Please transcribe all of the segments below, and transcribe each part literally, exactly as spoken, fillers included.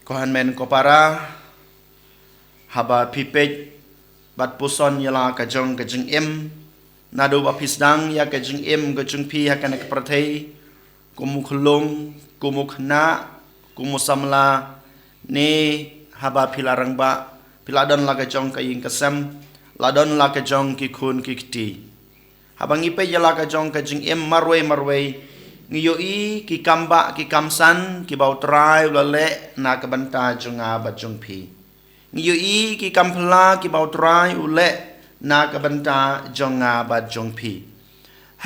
Ko hynmen ko para, haba phi peit bad puson ïa la ka jong ka jingim, naduh ba phi sdang ïa ka jingim ka jong phi ha kane ka pyrthei, kum u khyllung, kum u khynnah, kum u samla, ne haba phi la rangbah, phi la don la ka jong ka ïing ka sem, la don la ka jong ki khun ki kti. Haba ngi peit ïa la ka jong ka jingim marwei marwei, ngi ïohi ki kam bah ki kam san kiba U Trai u la leh na ka bynta jong nga bad jong phi. Ngi ïohi ki kam phylla kiba U Trai u leh na ka bynta jong nga bad jong phi.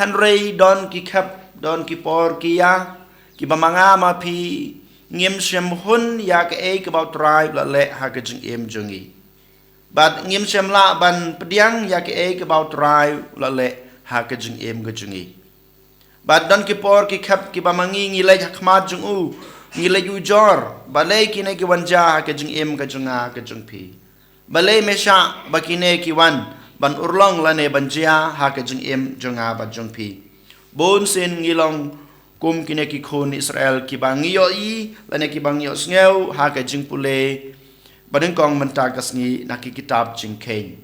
Hynrei don ki khep, don ki por ki ïa, kiba ma nga ma phi ngim shym hun ïa kaei kaba U Trai u la leh ha ka jingim jong ngi. Bad ngim shym lah ban pdiang ïa kaei kaba U Trai u la leh ha ka jingim ka jong ngi. Bad don ki por ki khep kiba ma ngi ngi leit ha khmat jong u, ngi leit ujor, balei kine ki wan jia ha ka jingim ka jong nga ka jong phi. Balei me shah ba kine ki wan ban urlong lane ban jia ha ka jingim jong nga bad jong phi. Bun sien ngi long kum kine ki khun Israel kiba ngi ïohi lane kiba ngi ïohsngew ha ka jingpule ba nyngkong mynta ka sngi na ki kitab jingkheiñ.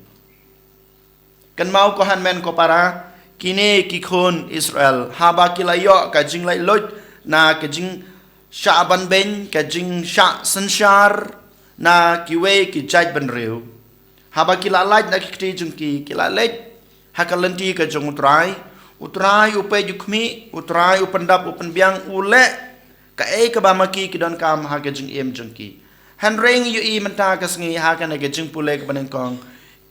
Kynmaw ko hynmen ko para, kine ki khun Israel haba ki la ïoh ka jinglaitluid na ka jingshah banbeiñ, ka jingshah synshar na kiwei ki jaitbynriew. Haba ki la leit na ki kti jong ki, ki la leit ha ka lynti ka jong U Trai. U Trai u peit u khmih, U Trai u pyndap u pynbiang, u leh kaei kaba ma ki ki donkam ha ka jingim jong ki. Hynrei ngi ïohi mynta ka sngi ha kane ka jingpule kaba nyngkong,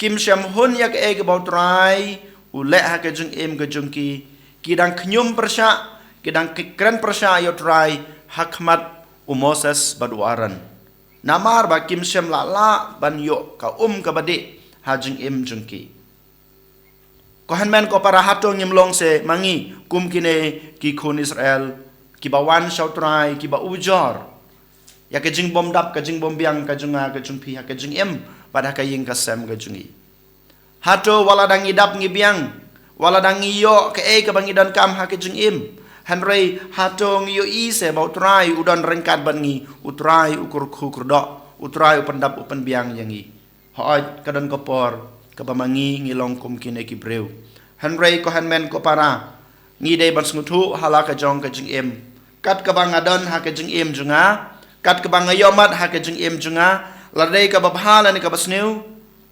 kim shym hun ïa kaei kaba U Trai u leh ha ka jingim ka jong ki. Ki dang khñium pyrshah, ki dang kren pyrshah ïa U Trai ha khmat u Moses bad u Aaron. Namar ba kim shym la lah ban ïoh ka um kaba dih ha jingim jong ki. Ko hynmen ko para, hato ngim long se ma ngi kum kine ki khun Israel kiba wan sha U Trai, kiba ujor ïa ka jingbymdap ka jingbymbiang ka jong nga ka jong phi ha ka jingim bad ha ka ïing ka sem ka jong ngi. Hato wat lada ngi dap ngi biang, wat lada ngi ïoh kaei kaba ngi donkam ha ka jingim, hynrei hato ngi ïohi se ba U Trai u don ryngkat bad ngi, U Trai u kyrkhu kyrdoh, U Trai u pyndap u pynbiang ïa ngi. Hooid, ka don ka por kaba ma ngi ngi long kum kine ki briew. Hynrei ko hynmen ko para, ngi dei ban sngewthuh ha la ka jong ka jingim. Kat kaba nga don ha ka jingim jong nga, kat kaba nga ïohmat ha ka jingim jong nga, lada dei kaba bha lane kaba sniew,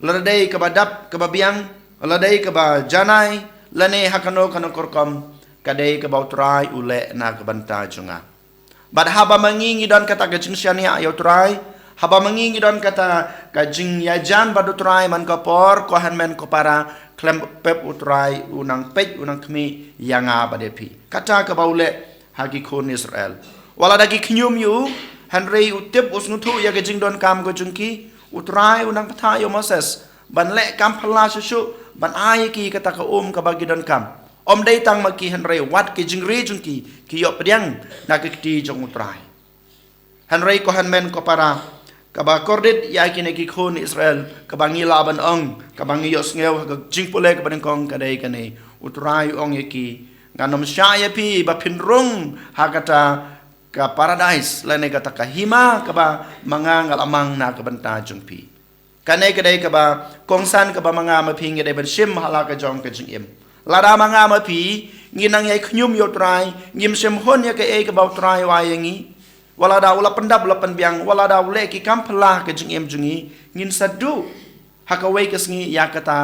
lada dei kaba dap kaba biang, lada dei kaba janai, lane ha kano kano ka rukom, ka dei kaba U Trai u leh na ka bynta jong nga. Bad haba ma ngi ngi don kata ka jingshaniah ïa U Trai, haba ma ngi ngi don kata ka jingïajan bad U Trai, man ka por ko hynmen ko para, khlem pep U Trai u nang peit u nang khmih ïa nga bad ïa phi. Kata kaba u leh ha ki khun Israel. Wat lada ki khñium ïa u, hynrei u tip u sngewthuh ïa ka jingdonkam ka jong ki, U Trai u nang bthah ïa u Moses ban leh kam phylla shuh shuh ban ai ïa ki kata ka um kaba ki donkam. Ym dei tang ma ki hynrei wat ki jingri jong ki ki ïoh pdiang na ki kti jong U Trai. Hynrei ko hynmen ko para, kaba kordit ïa kine ki khun Israel, kaba ngi lah ban ong, kaba ngi ïohsngew ha ka jingpule kaba nyngkong ka dei kane. U Trai u ong ïa ki, ngan ym shah ïa phi ba phin rung ha kata ka paradise lane kata ka hima kaba ma nga nga la mang na ka bynta jong phi. Kane ka dei kaba kongsan kaba ma nga ma phi ngi dei ban shim ha la ka jong ka jingim. Lada ma nga ma phi ngi nang ïai khñium ïa U Trai, ngim shym hun ïa kaei kaba U Trai u ai ïa ngi, wat lada u la pyndap u la pynbiang, wat lada u leh ki kam phylla ha ka jingim jong ngi, ngin sa duh ha kawei ka sngi ïa kata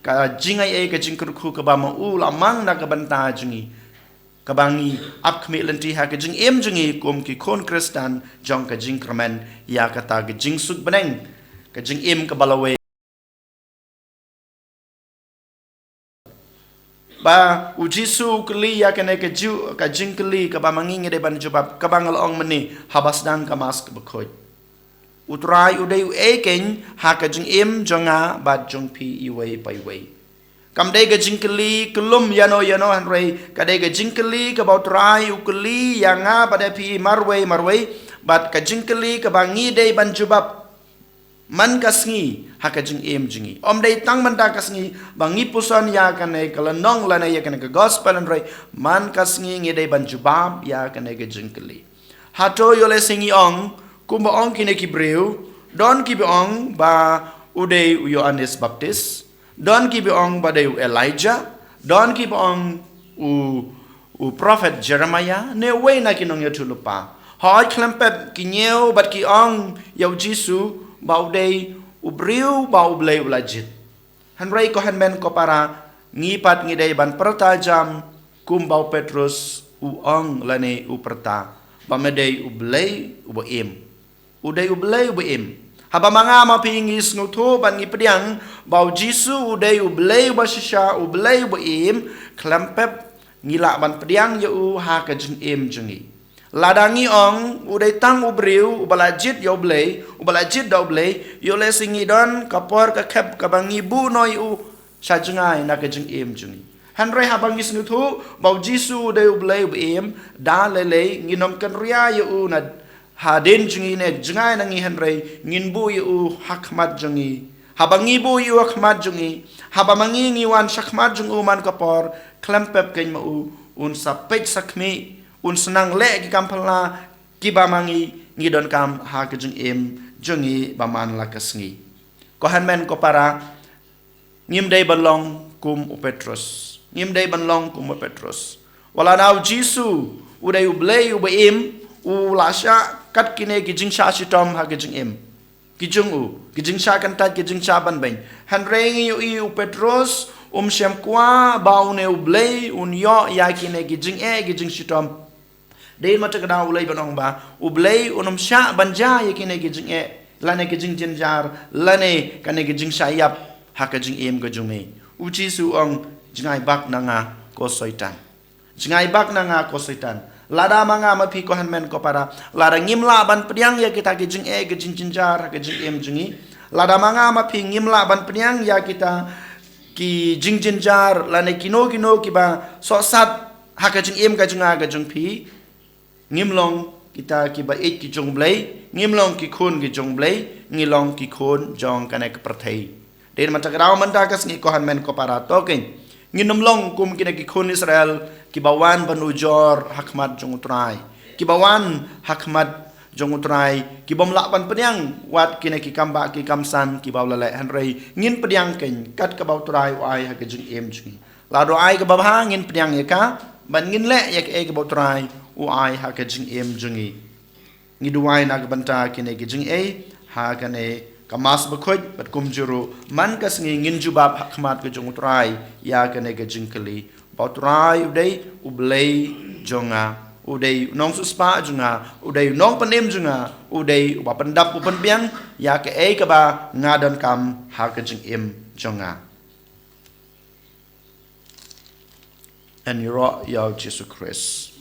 ka jingai ei ka jingkyrkhu kaba ma u la mang na ka bynta jong ngi. Kaba ngi ap khmih lynti ha ka jingim jong ngi kum ki khun Khristan jong ka jingkyrmen ïa kata ka jingsuk bneng, ka jingim kaba lawei. Ba u Jisu u kylli ïa kane ka ju-, ka jingkylli kaba ma ngi ngi dei ban jubab, kaba nga la ong mynne, haba sdang ka Mass kaba khuid. U Trai u dei uei keiñ ha ka jingim jong nga bad jong phi iwei pa iwei. Kam dei ka jingkylli kyllum ïano ïano hynrei ka dei ka jingkylli kaba U Trai u kylli ïa nga bad ïa phi marwei marwei, bad ka jingkylli kaba ngi dei ban jubab man ka sngi ha ka jingim jong ngi. Ym dei tang mynta ka sngi ba ngi puson ïa kane ka lynnong lane ïa kane ka gospel hynrei man ka sngi ngi dei ban jubab ïa kane ka jingkylli. Hato ïoh lehse ngi ong Kumba ong kine ki briew, don kiba ong ba u dei u Ïoannis Baptis, don kiba ong ba dei u Elijah, don kiba ong u, u prophet Jeremiah, ne uwei na ki nongïathuhlypa. Hooid khlem pep ki ñiew bad ki ong ïa u Jisu ba u dei u briew ba u Blei u la jied. Hynrei ko hynmen ko para, ngi pat ngi dei ban pyrta jam kumba u Petrus u ong lane u pyrta ba me dei u Blei uba im. U dei u Blei uba im. Haba ma nga ma phi ngi sngewthuh bad ngi pdiang ba u Jisu u dei u Blei uba shisha, u Blei uba im, khlem pep ngi lah ban pdiang ïa u ha ka jingim jong ngi. Lada ngi ong u dei tang u briew uba la jied ïa u Blei, uba la jied da u Blei, ïoh lehse ngi don ka por ka khep kaba ngi buh noh ïa u sha jngai na ka jingim jong ngi. Hynrei haba ngi sngewthuh ba u Jisu u dei u Blei uba im, da lei lei ngin ym kynriah ïa u na hadien jong ngi ne jngai na ngi, hynrei ngin buh ïa u ha khmat jong ngi. Haba ngi buh ïa u ha khmat jong ngi, haba ma ngi ngi wan sha khmat jong u man ka por, khlem pep keiñ ma u un sa peit sa khmih, un sa nang leh ki kam phylla kiba ma ngi ngi donkam ha ka jingim jong ngi ba man la ka sngi. Ko hynmen ko para, ngim dei ban long kum u Petrus. Ngim dei ban long kum u Petrus. Wat la u Jisu u dei u Blei uba im, u la shah kat kine ki jingshah shitom ha ka jingim ki jong u, ki jingshah kyntait, ki jingshah ban beiñ. Hynrei ngi ïohi u Petrus um shym kwah ba une u Blei un ïoh ïa kine ki jingeh, ki jingshitom. Dei ma te ka daw u leit ban ong ba u Blei un ym shah ban jia ïa kine ki jingeh lane ki jingjynjar lane kane ki jingshah ïap ha ka jingim ka jong me. U Jisu u ong, jngai bak na nga ko Soitan. Jngai bak na nga ko Soitan. Lada ma nga ma phi ko hynmen ko para, lada ngim lah ban pdiang ïa kita ki jingeh ki jingjynjar ha ka jingim jong ngi, lada ma nga ma phi ngim lah ban pdiang ïa kita ki jingjynjar lane kino kino kiba sohsat ha ka jingim ka jong nga ka jong phi, ngim long kita kiba ïeit ki jong u Blei, ngim long ki khun ki jong u Blei, ngi long ki khun jong kane ka pyrthei. Dei ma te ka daw mynta ka sngi ko hynmen ko para, to keiñ ngin ym long kum kine ki khun Israel kiba wan ban ujor ha khmat jong u Trai, kiba wan ha khmat jong u Trai, ki bym lah ban pdiang wat kine ki kam bah ki kam san kiba u la leh, hynrei ngin pdiang keiñ kat kaba u Trai u ai ha ka jingim jong ngi. Lada u ai kaba bha ngin pdiang ïa ka, bad ngin leh ïa kaei kaba u Trai u ai ha ka jingim jong ngi. Ngi duwai na ka bynta kine ki jingeh ha kane ka Mass bakhuid, bad kumjuh ruh man ka sngi ngin jubab ha khmat ka jong u Trai ïa kane ka jingkylli, ba u Trai u dei u Blei jong nga, u dei u nongsiewspah jong nga, u dei u nongpynim jong nga, u dei uba pyndap u pynbiang ïa kaei kaba nga donkam ha ka jingim jong nga. Ngi ïaroh ïa u Jisu Khrist.